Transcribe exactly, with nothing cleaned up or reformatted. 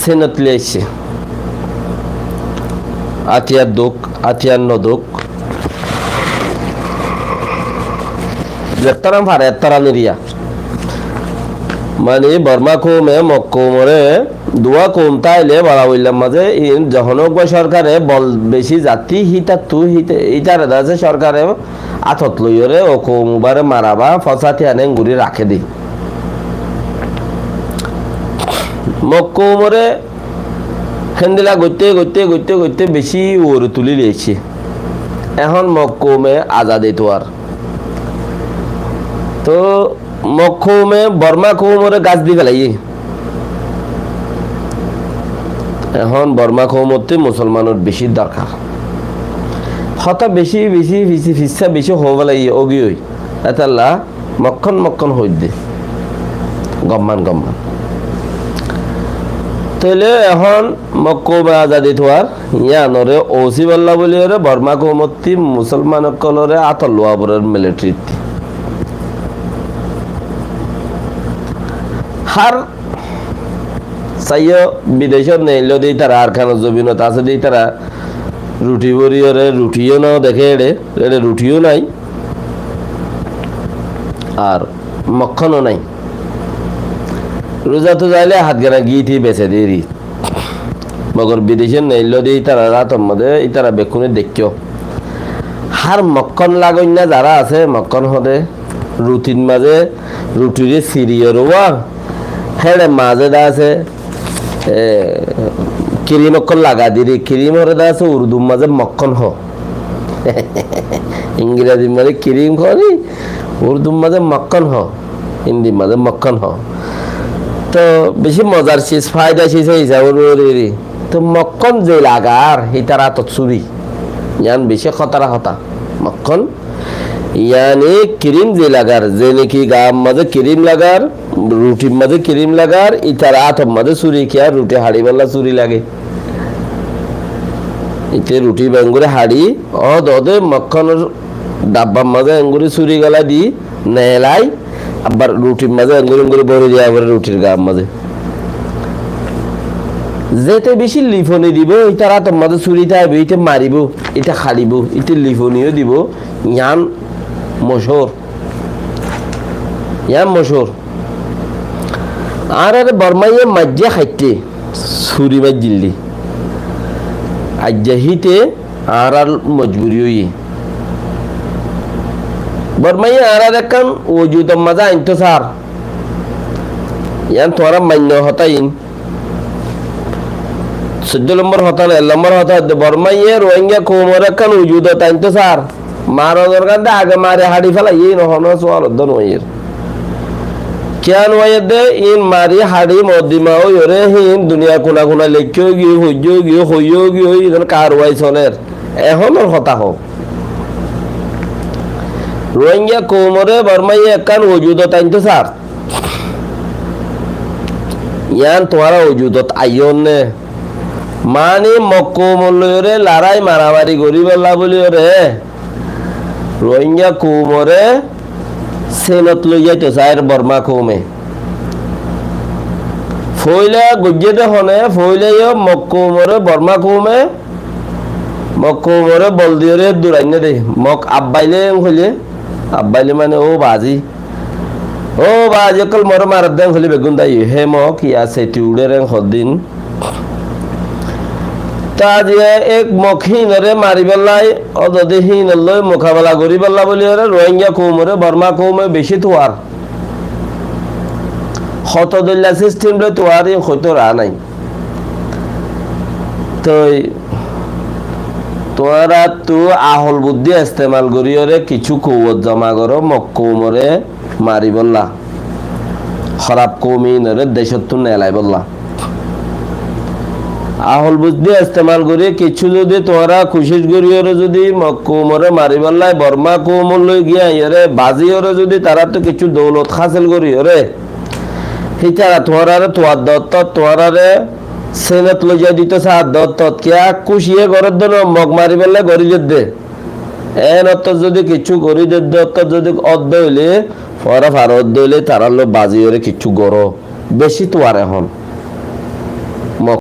Senot loi aiccé. Átiyar dóuk, átiyar no dóuk. Zettára fare, ettára niriya. Mani Borma koume Mog koumore, duwa koum táile baraboillar mazé in zehón uggwá sorkare bol beci zatti hítattu híte-, hítare dase sorkare átot loiyóre ó koum ubare maraba fosati ane enguri raké de. Mog koumore héndilla goitte, goitte, goitte, goitte beci uore tuli loiccé. Ehón Mog koume azadi tuar. Toh Mog koume Borma koumore gas di felaiyé. Ehón Borma koumottú musolmanor beci dorkar. Hotá beci, beci, beci, fissá beci hoi felaiyé, ógiyoi. Etalla mokkón mokkón hoidde. Gomman gomman. Tóile ehón Mog koume azadi tuar, yíanore ósi bolla buliyóre Borma koumottú musolman ókkolore átot luwa forer militarittú. Hár saiyó bidecót neilló de ítara, Arkanor zobinot asé de ítara, ruthi boriyóre ruthiyó no deké eçe, eçe ruthiyó nai, ar mokkóno nai. Ruza tuza aile hátgana gíti bese de eri. Mogor bidecót neilló de ítarar átor mazé ítara bekkúne deikkó. Hár mokkón lagoinna zara asé, mokkón hode ruthir mazé, ruthire siriyóre uwá, héçe mazé de asé, e, kirim okkol lagai diri, kirim hore de asé Urdur mazé mokkón ho. Ingrazir mazé kirim hoó ni, Urdur mazé mokkón hoó, Hindir mazé mokkón hoó. Toh beci mozar ciz, faida ciz hísabe uri uri. Toh mokkón ze lagar, hítar átot suri. Yián beci hótara hotá. Mokkón, yáni kirim ze lagar, ze niki gaar mazé kirim lagar, ruthir mazé kirim lagar, ítar átor mazé suri kiyá, ruthi haçibálla suri lage. Íte ruthi benguri haçi, ó dode mokkónor dabbar mazé enguri suri gala di, nelai, abar ruthir mazé enguri enguri bori diya fore ruthir gaar mazé. Zete beci lifoni dibo, ítar átor mazé suri táibo, íte maribo, íte haçibo, íte lifoniyo dibo, yián mochúr. Yián mochúr. Añárare Bormaye maijjé haitte, suri maijjilli. Aijja híte añárar mojburi óiye. Bormaye añárare ekkán wujutor mazé aintó sar. Yián tuáñra mainno hotá iín. Soiddó lombor hotá na, ek lombor hotá hoódde Bormaye Rohingya koumore ekkán wujudot aintó sar. Maronor gán de age mari haçi felaiyé, iín honó sual uddá nuaiyér. Kiyá nuaiyér de, iín mari haçi moddima óiyore, híin duniyar kuna kuna leikkó giyói, foijjó giyói, hoiyó giyói, iín karwai soler. Ehónor hotá hoó. Rohingya koumore Bormaye ekkán wujudot aintó sar. Yián tuáñra wujudot aiyó né? Mani Mog koumor loiyóre larái maramari goríbolla buliyóre Rohingya koumore Senot loi zaito sair Borma koume. Foila goijjé de hone, foila yó Mog koumore Borma koume, Mog koumore bol diyóre dur ainné de. Mog abbaile en hoilé, abbaile mane ó bazi. Ó bazi ókkol more maredde en hoilé beggún daiye. Hé Mog, yá seti uçér en hoddin. Taziya ek Mog híinore maribálla, ó zodi híinor loi mukabela goríbálla buliyóre Rohingya koumore Borma koume beci tuar. Hoto dóilla sistem loi tuar, iín hoito raa nai. Toi tuáñrattu ahol buddí estemal goríyore kissú kouwot zoma goró, Mog koumore maribólla, hóraf koum iínore decóttu nelaibólla. Ahol buddí estemal gorí kissú zudi tuáñra kucíc goríyore zudi Mog koumore maribólla, Borma koumor loi giyé aiyóre baziyóre zudi taráttu kissú doulot hásil goríyore, hítara tuáñrare tuar dottót, tuáñrare Senot loi zai dito saár dottót, kiyá kúciye gorédde no, Mog maribálla gorí dedde. En ottót zudi kissú gorí dedde, ottót zudi ódde óile, fora fara ódde óile, tarár loi baziyóre kissú goró. Beci tuar ehón.